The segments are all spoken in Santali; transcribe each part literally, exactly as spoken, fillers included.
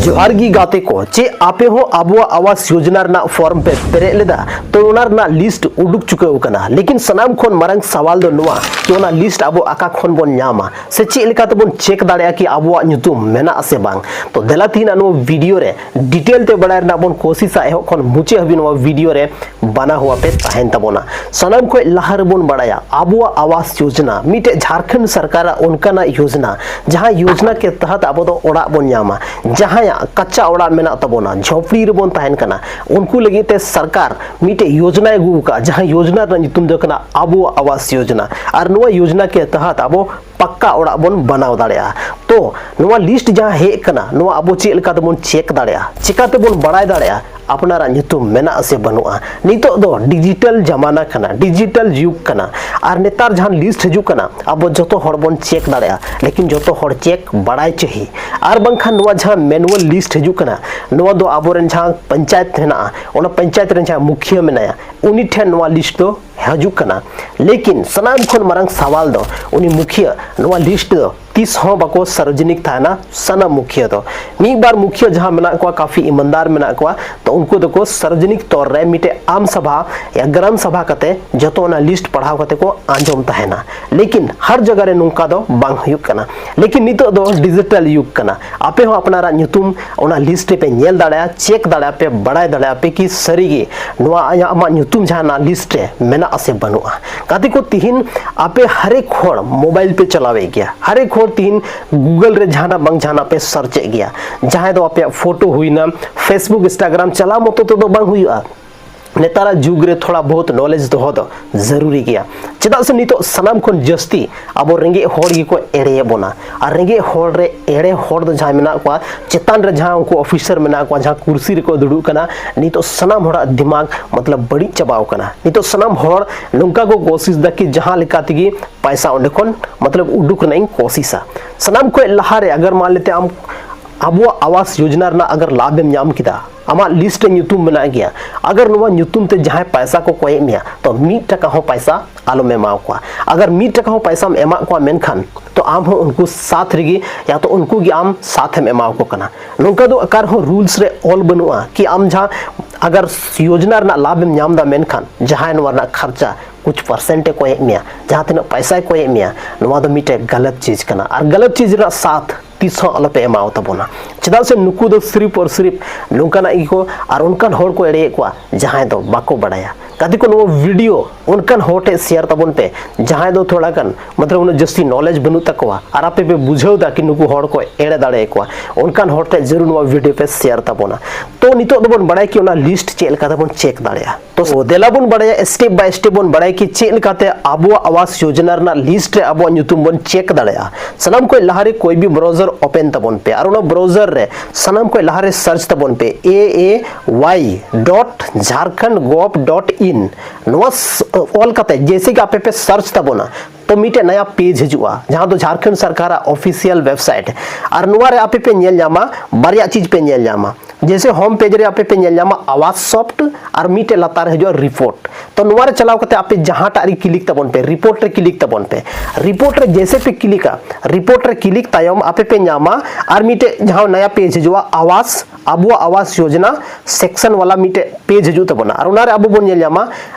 ᱡᱚᱦᱟᱨ ᱜᱮ ᱜᱟᱛᱮ ᱠᱚ, ᱪᱮᱫ ᱟᱯᱮ ᱦᱚᱸ ᱟᱵᱚᱣᱟᱜ ᱟᱣᱟᱥ ᱭᱳᱡᱽᱱᱟ ᱨᱮᱱᱟᱜ ᱯᱷᱚᱨᱢ ᱯᱮ ᱯᱮᱨᱮᱡ ᱞᱮᱫᱟ? ᱛᱚ ᱚᱱᱟ ᱨᱮᱱᱟᱜ ᱞᱤᱥᱴ ᱩᱰᱩᱠ ᱪᱩᱠᱟᱹᱣ ᱟᱠᱟᱱᱟ, ᱞᱮᱠᱤᱱ ᱥᱟᱱᱟᱢ ᱠᱷᱚᱱ ᱢᱟᱨᱟᱝ ᱥᱟᱣᱟᱞ ᱫᱚ ᱱᱚᱣᱟ ᱠᱤ ᱚᱱᱟ ᱞᱤᱥᱴ ᱟᱵᱚ ᱟᱠᱟ ᱠᱷᱚᱱ ᱵᱚᱱ ᱧᱟᱢᱟ, ᱥᱮ ᱪᱮᱫ ᱞᱮᱠᱟ ᱛᱮᱵᱚᱱ ᱪᱮᱠ ᱫᱟᱲᱮᱭᱟᱜᱼᱟ ᱠᱤ ᱟᱵᱚᱣᱟᱜ ᱧᱩᱛᱩᱢ ᱢᱮᱱᱟᱜ ᱟᱥᱮ ᱵᱟᱝ? ᱛᱚ ᱫᱮᱞᱟ ᱛᱮᱦᱮᱧ ᱱᱚᱣᱟ ᱵᱷᱤᱰᱤᱭᱳ ᱨᱮ ᱰᱤᱴᱮᱞ ᱛᱮ ᱵᱟᱲᱟᱭ ᱨᱮᱱᱟᱜ ᱵᱚᱱ ᱠᱳᱥᱤᱥᱟ᱾ ᱮᱦᱚᱵ ᱠᱷᱚᱱ ᱢᱩᱪᱟᱹᱫ ᱦᱟᱹᱵᱤᱡ ᱱᱚᱣᱟ ᱵᱷᱤᱰᱤᱭᱳ ᱨᱮ ᱵᱟᱱᱟ ᱦᱚᱸ ᱟᱯᱮ ᱛᱟᱦᱮᱱ ᱛᱟᱵᱚᱱᱟ᱾ ᱥᱟᱱᱟᱢ ᱠᱷᱚᱱ ᱞᱟᱦᱟ ᱨᱮᱵᱚᱱ ᱵᱟᱲᱟᱭᱟ ᱟᱵᱚᱣᱟᱜ ᱟᱣᱟᱥ ᱭᱳᱡᱽᱱᱟ, ᱢᱤᱫᱴᱮᱡ ᱡᱷᱟᱲᱠᱷᱚᱸᱰ ᱥᱚᱨᱠᱟᱨᱟᱜ ᱚᱱᱠᱟᱱᱟᱜ ᱭᱳᱡᱽᱱᱟ, ᱡᱟᱦᱟᱸ ᱭᱳᱡᱽᱱᱟ ᱠᱮ ᱛᱟᱦᱟᱛ ᱟᱵᱚ ᱫᱚ ᱚᱲᱟᱜ ᱵᱚᱱ ᱧᱟᱢᱟ᱾ ᱡᱟᱦᱟᱸᱭᱟᱜ ᱠᱟᱪᱟ ᱚᱲᱟᱜ ᱢᱮᱱᱟᱜ ᱛᱟᱵᱚᱱᱟ, ᱡᱷᱚᱯᱲᱤ ᱨᱮᱵᱚᱱ ᱛᱟᱦᱮᱱ ᱠᱟᱱᱟ, ᱩᱱᱠᱩ ᱞᱟᱹᱜᱤᱫ ᱛᱮ ᱥᱚᱨᱠᱟᱨ ᱢᱤᱫᱴᱮᱡ ᱭᱳᱡᱽᱱᱟᱭ ᱟᱹᱜᱩ ᱟᱠᱟᱫᱼᱟ, ᱡᱟᱦᱟᱸ ᱭᱳᱡᱽᱱᱟ ᱨᱮᱱᱟᱜ ᱧᱩᱛᱩᱢ ᱫᱚ ᱠᱟᱱᱟ ᱟᱵᱚᱣᱟᱜ ᱟᱣᱟᱥ ᱭᱳᱡᱽᱱᱟ᱾ ᱟᱨ ᱱᱚᱣᱟ ᱭᱳᱡᱽᱱᱟ ᱠᱮ ᱛᱟᱦᱟᱛ ᱟᱵᱚ ᱯᱟᱠᱠᱟ ᱚᱲᱟᱜ ᱵᱚᱱ ᱵᱮᱱᱟᱣ ᱫᱟᱲᱮᱭᱟᱜᱼᱟ᱾ ᱛᱚ ᱱᱚᱣᱟ ᱞᱤᱥᱴ ᱡᱟᱦᱟᱸ ᱦᱮᱡ ᱟᱠᱟᱱᱟ, ᱱᱚᱣᱟ ᱟᱵᱚ ᱪᱮᱫ ᱞᱮᱠᱟ ᱛᱮᱵᱚᱱ ᱪᱮᱠ ᱫᱟᱲᱮᱭᱟᱜᱼᱟ? ᱪᱮᱠᱟ ᱛᱮᱵᱚᱱ ᱵᱟᱲᱟᱭ ᱫᱟᱲᱮᱭᱟᱜᱼᱟ ᱟᱯᱱᱟᱨᱟᱜ ᱧᱩᱛᱩᱢ ᱢᱮᱱᱟᱜᱼᱟ ᱥᱮ ᱵᱟᱹᱱᱩᱜᱼᱟ? ᱱᱤᱛᱚᱜ ᱫᱚ ᱰᱤᱡᱤᱴᱟᱞ ᱡᱟᱢᱟᱱᱟ ᱠᱟᱱᱟ, ᱰᱤᱡᱤᱴᱟᱞ ᱡᱩᱜᱽ ᱠᱟᱱᱟ᱾ ᱟᱨ ᱱᱮᱛᱟᱨ ᱡᱟᱦᱟᱸ ᱞᱤᱥᱴ ᱦᱤᱡᱩᱜ ᱠᱟᱱᱟ, ᱟᱵᱚ ᱡᱚᱛᱚ ᱦᱚᱲ ᱵᱚᱱ ᱪᱮᱠ ᱫᱟᱲᱮᱭᱟᱜᱼᱟ, ᱞᱮᱠᱤᱱ ᱡᱚᱛᱚ ᱦᱚᱲ ᱪᱮᱠ ᱵᱟᱲᱟᱭ ᱪᱟᱹᱦᱤ᱾ ᱟᱨ ᱵᱟᱝᱠᱷᱟᱱ ᱱᱚᱣᱟ ᱡᱟᱦᱟᱸ ᱢᱮᱱᱩᱣᱟᱞ ᱞᱤᱥᱴ ᱦᱤᱡᱩᱜ ᱠᱟᱱᱟ, ᱱᱚᱣᱟ ᱫᱚ ᱟᱵᱚᱨᱮᱱ ᱡᱟᱦᱟᱸ ᱯᱚᱧᱪᱟᱭᱮᱛ ᱦᱮᱱᱟᱜᱼᱟ, ᱚᱱᱟ ᱯᱚᱧᱪᱟᱭᱮᱛ ᱨᱮᱱ ᱡᱟᱦᱟᱸ ᱢᱩᱠᱷᱤᱭᱟᱹ ᱢᱮᱱᱟᱭᱟ, ᱩᱱᱤ ᱴᱷᱮᱱ ᱱᱚᱣᱟ ᱞᱤᱥᱴ ᱫᱚ ᱦᱤᱡᱩᱜ ᱠᱟᱱᱟ᱾ ᱞᱮᱠᱤᱱ ᱥᱟᱱᱟᱢ ᱠᱷᱚᱱ ᱢᱟᱨᱟᱝ ᱥᱟᱣᱟᱞ ᱫᱚ ᱩᱱᱤ ᱢᱩᱠᱷᱤᱭᱟᱹ ᱱᱚᱣᱟ ᱞᱤᱥᱴ ᱫᱚ ᱛᱤᱥ ᱦᱚᱸ ᱵᱟᱠᱚ ᱥᱟᱨᱵᱚᱡᱚᱱᱤᱠ ᱛᱟᱦᱮᱱᱟ᱾ ᱥᱟᱱᱟᱢ ᱢᱩᱠᱷᱤᱭᱟᱹ ᱫᱚ, ᱢᱤᱫ ᱵᱟᱨ ᱢᱩᱠᱷᱤᱭᱟᱹ ᱡᱟᱦᱟᱸ ᱢᱮᱱᱟᱜ ᱠᱚᱣᱟ, ᱠᱟᱯᱷᱤ ᱤᱢᱟᱱᱫᱟᱨ ᱢᱮᱱᱟᱜ ᱠᱚᱣᱟ, ᱛᱚ ᱩᱱᱠᱩ ᱫᱚᱠᱚ ᱥᱟᱨᱵᱚᱡᱚᱱᱤᱠ ᱛᱚᱨ ᱨᱮ ᱢᱤᱫᱴᱮᱡ ᱟᱢ ᱥᱟᱵᱷᱟ ᱭᱟ ᱜᱨᱟᱢ ᱥᱟᱵᱷᱟ ᱠᱟᱛᱮ ᱡᱚᱛᱚ ᱚᱱᱟ ᱞᱤᱥᱴ ᱯᱟᱲᱦᱟᱣ ᱠᱟᱛᱮ ᱠᱚ ᱟᱸᱡᱚᱢ ᱛᱟᱦᱮᱱᱟ᱾ ᱞᱮᱠᱤᱱ ᱦᱟᱨ ᱡᱟᱭᱜᱟ ᱨᱮ ᱱᱚᱝᱠᱟ ᱫᱚ ᱵᱟᱝ ᱦᱩᱭᱩᱜ ᱠᱟᱱᱟ᱾ ᱞᱮᱠᱤᱱ ᱱᱤᱛᱚᱜ ᱫᱚ ᱰᱤᱡᱤᱴᱟᱞ ᱭᱩᱜᱽ ᱠᱟᱱᱟ᱾ ᱟᱯᱮ ᱦᱚᱸ ᱟᱯᱱᱟᱨᱟᱜ ᱧᱩᱛᱩᱢ ᱚᱱᱟ ᱞᱤᱥᱴ ᱨᱮᱯᱮ ᱧᱮᱞ ᱫᱟᱲᱮᱭᱟᱜᱼᱟ, ᱪᱮᱠ ᱫᱟᱲᱮᱭᱟᱜᱼᱟ ᱯᱮ, ᱵᱟᱲᱟᱭ ᱫᱟᱲᱮᱭᱟᱜᱼᱟ ᱯᱮ ᱠᱤ ᱥᱟᱹᱨᱤᱜᱮ ᱱᱚᱣᱟ ᱟᱭᱟᱜ, ᱟᱢᱟᱜ ᱧᱩᱛᱩᱢ ᱡᱟᱦᱟᱱᱟᱜ ᱞᱤᱥᱴ ᱨᱮ ᱢᱮᱱᱟᱜᱼᱟ ᱥᱮ ᱵᱟᱹᱱᱩᱜᱼᱟ᱾ ᱜᱟᱛᱮ ᱠᱚ, ᱛᱤᱦᱤᱧ ᱟᱯᱮ ᱦᱟᱨᱮᱠ ᱦᱚᱲ ᱢᱳᱵᱟᱭᱤᱞ ᱯᱮ ᱪᱟᱞᱟᱣᱮᱫ ᱜᱮᱭᱟ, ᱦᱟᱨᱮᱠ ᱦᱚᱲ ᱛᱤᱦᱤᱧ ᱜᱩᱜᱚᱞ ᱨᱮ ᱡᱟᱦᱟᱱᱟᱜ ᱵᱟᱝ ᱡᱟᱦᱟᱱᱟᱜ ᱯᱮ ᱥᱟᱨᱪᱮᱫ ᱜᱮᱭᱟ᱾ ᱡᱟᱦᱟᱸᱭ ᱫᱚ ᱟᱯᱮᱭᱟᱜ ᱯᱷᱳᱴᱳ ᱦᱩᱭᱱᱟ, ᱯᱷᱮᱥᱵᱩᱠ, ᱤᱱᱥᱴᱟᱜᱨᱟᱢ ᱪᱟᱞᱟᱣ ᱢᱚᱛᱚ ᱛᱮᱫᱚ ᱵᱟᱝ ᱦᱩᱭᱩᱜᱼᱟ᱾ ᱱᱮᱛᱟᱨᱟᱜ ᱡᱩᱜᱽ ᱨᱮ ᱛᱷᱚᱲᱟ ᱵᱚᱦᱩᱛ ᱱᱚᱞᱮᱡᱽ ᱫᱚᱦᱚ ᱫᱚ ᱡᱟᱹᱨᱩᱨᱤ ᱜᱮᱭᱟ᱾ ᱪᱮᱫᱟᱜ ᱥᱮ ᱱᱤᱛᱚᱜ ᱥᱟᱱᱟᱢ ᱠᱷᱚᱱ ᱡᱟᱹᱥᱛᱤ ᱟᱵᱚ ᱨᱮᱸᱜᱮᱡ ᱦᱚᱲ ᱜᱮᱠᱚ ᱮᱲᱮᱭᱮᱫ ᱵᱚᱱᱟ᱾ ᱟᱨ ᱨᱮᱸᱜᱮᱡ ᱦᱚᱲ ᱨᱮ ᱮᱲᱮ ᱦᱚᱲ ᱫᱚ ᱡᱟᱦᱟᱸᱭ ᱢᱮᱱᱟᱜ ᱠᱚᱣᱟ, ᱪᱮᱛᱟᱱ ᱨᱮ ᱡᱟᱦᱟᱸ ᱩᱱᱠᱩ ᱚᱯᱷᱤᱥᱟᱨ ᱢᱮᱱᱟᱜ ᱠᱚᱣᱟ, ᱡᱟᱦᱟᱸ ᱠᱩᱨᱥᱤ ᱨᱮᱠᱚ ᱫᱩᱲᱩᱵ ᱠᱟᱱᱟ, ᱱᱤᱛᱚᱜ ᱥᱟᱱᱟᱢ ᱦᱚᱲᱟᱜ ᱫᱤᱢᱟᱜᱽ ᱢᱚᱛᱞᱚᱵ ᱵᱟᱹᱲᱤᱡ ᱪᱟᱵᱟᱣ ᱠᱟᱱᱟ᱾ ᱱᱤᱛᱚᱜ ᱥᱟᱱᱟᱢ ᱦᱚᱲ ᱱᱚᱝᱠᱟ ᱠᱚ ᱠᱳᱥᱤᱥ ᱫᱟ ᱠᱤ ᱡᱟᱦᱟᱸ ᱞᱮᱠᱟ ᱛᱮᱜᱮ ᱯᱟᱭᱥᱟ ᱚᱸᱰᱮ ᱠᱷᱚᱱ ᱢᱚᱛᱞᱚᱵ ᱩᱰᱩᱠ ᱨᱮᱱᱟᱜ ᱤᱧ ᱠᱳᱥᱤᱥᱟ᱾ ᱥᱟᱱᱟᱢ ᱠᱷᱚᱱ ᱞᱟᱦᱟᱨᱮ ᱟᱜᱟᱨ ᱢᱟᱱ ᱞᱮᱛᱮ ᱟᱢ ᱟᱵᱚᱣᱟᱜ ᱟᱣᱟᱥ ᱭᱳᱡᱽᱱᱟ ᱨᱮᱱᱟᱜ ᱟᱜᱟᱨ ᱞᱟᱵᱷ ᱮᱢ ᱧᱟᱢ ᱠᱮᱫᱟ, ᱟᱢᱟᱜ ᱞᱤᱥᱴ ᱨᱮ ᱧᱩᱛᱩᱢ ᱢᱮᱱᱟᱜ ᱜᱮᱭᱟ, ᱟᱜᱟᱨ ᱱᱚᱣᱟ ᱧᱩᱛᱩᱢ ᱛᱮ ᱡᱟᱦᱟᱸᱭ ᱯᱟᱭᱥᱟ ᱠᱚ ᱠᱚᱭᱮᱫ ᱢᱮᱭᱟ, ᱛᱚ ᱢᱤᱫ ᱴᱟᱠᱟ ᱦᱚᱸ ᱯᱟᱭᱥᱟ ᱟᱞᱚᱢ ᱮᱢᱟᱣ ᱠᱚᱣᱟ᱾ ᱟᱜᱟᱨ ᱢᱤᱫ ᱴᱟᱠᱟ ᱦᱚᱸ ᱯᱟᱭᱥᱟᱢ ᱮᱢᱟᱜ ᱠᱚᱣᱟ, ᱢᱮᱱᱠᱷᱟᱱ ᱛᱚ ᱟᱢ ᱦᱚᱸ ᱩᱱᱠᱩ ᱥᱟᱛᱷ ᱨᱮᱜᱮ, ᱭᱟ ᱛᱚ ᱩᱱᱠᱩ ᱜᱮ ᱟᱢ ᱥᱟᱛᱷ ᱮᱢ ᱮᱢᱟᱣ ᱠᱚ ᱠᱟᱱᱟ᱾ ᱱᱚᱝᱠᱟ ᱫᱚ ᱚᱠᱟ ᱨᱮᱦᱚᱸ ᱨᱩᱞᱥ ᱨᱮ ᱚᱞ ᱵᱟᱹᱱᱩᱜᱼᱟ ᱠᱤ ᱟᱢ ᱡᱟᱦᱟᱸ ᱟᱜᱟᱨ ᱭᱳᱡᱽᱱᱟ ᱨᱮᱱᱟᱜ ᱞᱟᱵᱷ ᱮᱢ ᱧᱟᱢ ᱮᱫᱟ, ᱢᱮᱱᱠᱷᱟᱱ ᱡᱟᱦᱟᱸᱭ ᱱᱚᱣᱟ ᱨᱮᱱᱟᱜ ᱠᱷᱟᱨᱪᱟ ᱠᱩᱪ ᱯᱟᱨᱥᱮᱱᱴ ᱮ ᱠᱚᱭᱮᱫ ᱢᱮᱭᱟ, ᱡᱟᱦᱟᱸ ᱛᱤᱱᱟᱹᱜ ᱯᱟᱭᱥᱟᱭ ᱠᱚᱭᱮᱫ ᱢᱮᱭᱟ, ᱱᱚᱣᱟ ᱫᱚ ᱢᱤᱫᱴᱮᱡ ᱜᱟᱞᱟᱛ ᱪᱤᱡᱽ ᱠᱟᱱᱟ᱾ ᱟᱨ ᱜᱟᱞᱟᱛ ᱪᱤᱡᱽ ᱨᱮᱱᱟᱜ ᱥᱟᱛᱷ ᱛᱤᱥ ᱦᱚᱸ ᱟᱞᱚᱯᱮ ᱮᱢᱟᱣ ᱛᱟᱵᱚᱱᱟ᱾ ᱪᱮᱫᱟᱜ ᱥᱮ ᱱᱩᱠᱩ ᱫᱚ ᱥᱤᱨᱤᱯ ᱟᱨ ᱥᱤᱨᱤᱯ ᱱᱚᱝᱠᱟᱱᱟᱜ ᱜᱮᱠᱚ ᱟᱨ ᱚᱱᱠᱟᱱ ᱦᱚᱲ ᱠᱚ ᱮᱲᱮᱭᱮᱫ ᱠᱚᱣᱟ ᱡᱟᱦᱟᱸᱭ ᱫᱚ ᱵᱟᱠᱚ ᱵᱟᱲᱟᱭᱟ᱾ ᱜᱟᱛᱮ ᱠᱚ, ᱱᱚᱣᱟ ᱵᱷᱤᱰᱤᱭᱳ ᱚᱱᱠᱟᱱ ᱦᱚᱲ ᱴᱷᱮᱱ ᱥᱮᱭᱟᱨ ᱛᱟᱵᱚᱱ ᱯᱮ ᱡᱟᱦᱟᱸᱭ ᱫᱚ ᱛᱷᱚᱲᱟ ᱜᱟᱱ ᱢᱚᱛᱞᱚᱵ ᱩᱱᱟᱹᱜ ᱡᱟᱹᱥᱛᱤ ᱱᱚᱞᱮᱡᱽ ᱵᱟᱹᱱᱩᱜ ᱛᱟᱠᱚᱣᱟ, ᱟᱨ ᱟᱯᱮ ᱯᱮ ᱵᱩᱡᱷᱟᱹᱣ ᱫᱟ ᱠᱤ ᱱᱩᱠᱩ ᱦᱚᱲ ᱠᱚ ᱮᱲᱮ ᱫᱟᱲᱮᱭᱟᱠᱚᱣᱟ, ᱚᱱᱠᱟᱱ ᱦᱚᱲ ᱴᱷᱮᱱ ᱡᱟᱹᱨᱩᱲ ᱱᱚᱣᱟ ᱵᱷᱤᱰᱤᱭᱳ ᱯᱮ ᱥᱮᱭᱟᱨ ᱛᱟᱵᱚᱱᱟ᱾ ᱛᱚ ᱱᱤᱛᱚᱜ ᱫᱚᱵᱚᱱ ᱵᱟᱲᱟᱭ ᱠᱤ ᱚᱱᱟ ᱞᱤᱥᱴ ᱪᱮᱫ ᱞᱮᱠᱟ ᱛᱮᱵᱚᱱ ᱪᱮᱠ ᱫᱟᱲᱮᱭᱟᱜᱼᱟ᱾ ᱛᱚ ᱫᱮᱞᱟ ᱵᱚᱱ ᱵᱟᱲᱟᱭᱟ, ᱥᱴᱮᱯ ᱵᱟᱭ ᱥᱴᱮᱯ ᱵᱚᱱ ᱵᱟᱲᱟᱭᱟ ᱠᱤ ᱪᱮᱫ ᱞᱮᱠᱟᱛᱮ ᱟᱵᱚᱣᱟᱜ ᱟᱵᱟᱥ ᱭᱳᱡᱽᱱᱟ ᱨᱮᱱᱟᱜ ᱞᱤᱥᱴ ᱨᱮ ᱟᱵᱚᱣᱟᱜ ᱧᱩᱛᱩᱢ ᱵᱚᱱ ᱪᱮᱠ ᱫᱟᱲᱮᱭᱟᱜᱼᱟ᱾ ᱥᱟᱱᱟᱢ ᱠᱷᱚᱱ ᱞᱟᱦᱟᱨᱮ ᱠᱚᱭ ᱵᱤ ᱵᱨᱟᱣᱡᱟᱨ ᱳᱯᱮᱱ ᱛᱟᱵᱚᱱ ᱯᱮ ᱟᱨ ᱚᱱᱟ ᱵᱨᱟᱣᱡᱟᱨ ᱨᱮ ᱥᱟᱱᱟᱢ ᱠᱷᱚᱱ ᱞᱟᱦᱟᱨᱮ ᱥᱟᱨᱪ ᱛᱟᱵᱚᱱ ᱯᱮ E E Y dot Jharkhand gov dot in. ᱱᱚᱣᱟ ᱥ- ᱚᱞ ᱠᱟᱛᱮ ᱡᱮᱭᱥᱮ ᱜᱮ ᱟᱯᱮ ᱯᱮ ᱥᱟᱨᱪ ᱛᱟᱵᱚᱱᱟ, ᱛᱚ ᱢᱤᱫᱴᱮᱡ ᱱᱟᱭᱟ ᱯᱮᱡᱽ ᱦᱤᱡᱩᱜᱼᱟ, ᱡᱟᱦᱟᱸ ᱫᱚ ᱡᱷᱟᱨᱠᱷᱚᱸᱰ ᱥᱚᱨᱠᱟᱨᱟᱜ ᱚᱯᱷᱤᱥᱤᱭᱟᱞ ᱣᱮᱵᱥᱟᱭᱤᱴ᱾ ᱟᱨ ᱱᱚᱣᱟ ᱨᱮ ᱟᱯᱮ ᱯᱮ ᱧᱮᱞ ᱧᱟᱢᱟ ᱵᱟᱨᱭᱟ ᱪᱤᱡᱽ ᱯᱮ ᱧᱮᱞ ᱧᱟᱢᱟ᱾ ᱡᱮᱭᱥᱮ ᱦᱳᱢ ᱯᱮᱡᱽ ᱨᱮ ᱟᱯᱮ ᱯᱮ ᱧᱮᱞ ᱧᱟᱢᱟ ᱟᱵᱟᱥ ᱥᱚᱯᱷᱴ ᱟᱨ ᱢᱤᱫᱴᱮᱡ ᱞᱟᱛᱟᱨ ᱨᱮ ᱦᱤᱡᱩᱜᱼᱟ ᱨᱤᱯᱳᱨᱴ᱾ ᱛᱚ ᱱᱚᱣᱟ ᱨᱮ ᱪᱟᱞᱟᱣ ᱠᱟᱛᱮ ᱟᱯᱮ ᱡᱟᱦᱟᱸᱴᱟᱜ ᱨᱮ ᱠᱞᱤᱠ ᱛᱟᱵᱚᱱ ᱯᱮ, ᱨᱤᱯᱳᱨᱴ ᱨᱮ ᱠᱞᱤᱠ ᱛᱟᱵᱚᱱ ᱯᱮ᱾ ᱨᱤᱯᱳᱨᱴ ᱨᱮ ᱡᱮᱭᱥᱮ ᱯᱮ ᱠᱞᱤᱠᱟ, ᱨᱤᱯᱳᱨᱴ ᱨᱮ ᱠᱞᱤᱠ ᱛᱟᱭᱚᱢ ᱟᱯᱮ ᱯᱮ ᱧᱟᱢᱟ ᱟᱨ ᱢᱤᱫᱴᱮᱡ ᱡᱟᱦᱟᱸ ᱱᱟᱭᱟ ᱯᱮᱡᱽ ᱦᱤᱡᱩᱜᱼᱟ ᱟᱵᱟᱥ, ᱟᱵᱚᱣᱟᱜ ᱟᱵᱟᱥ ᱭᱳᱡᱽᱱᱟ ᱥᱮᱠᱥᱚᱱ ᱣᱟᱞᱟ ᱢᱤᱫᱴᱮᱡ ᱯᱮᱡᱽ ᱦᱤᱡᱩᱜ ᱛᱟᱵᱚᱱᱟ᱾ ᱟᱨ ᱚᱱᱟ ᱨᱮ ᱟᱵᱚ ᱵᱚᱱ ᱧᱮᱞ ᱧᱟᱢᱟ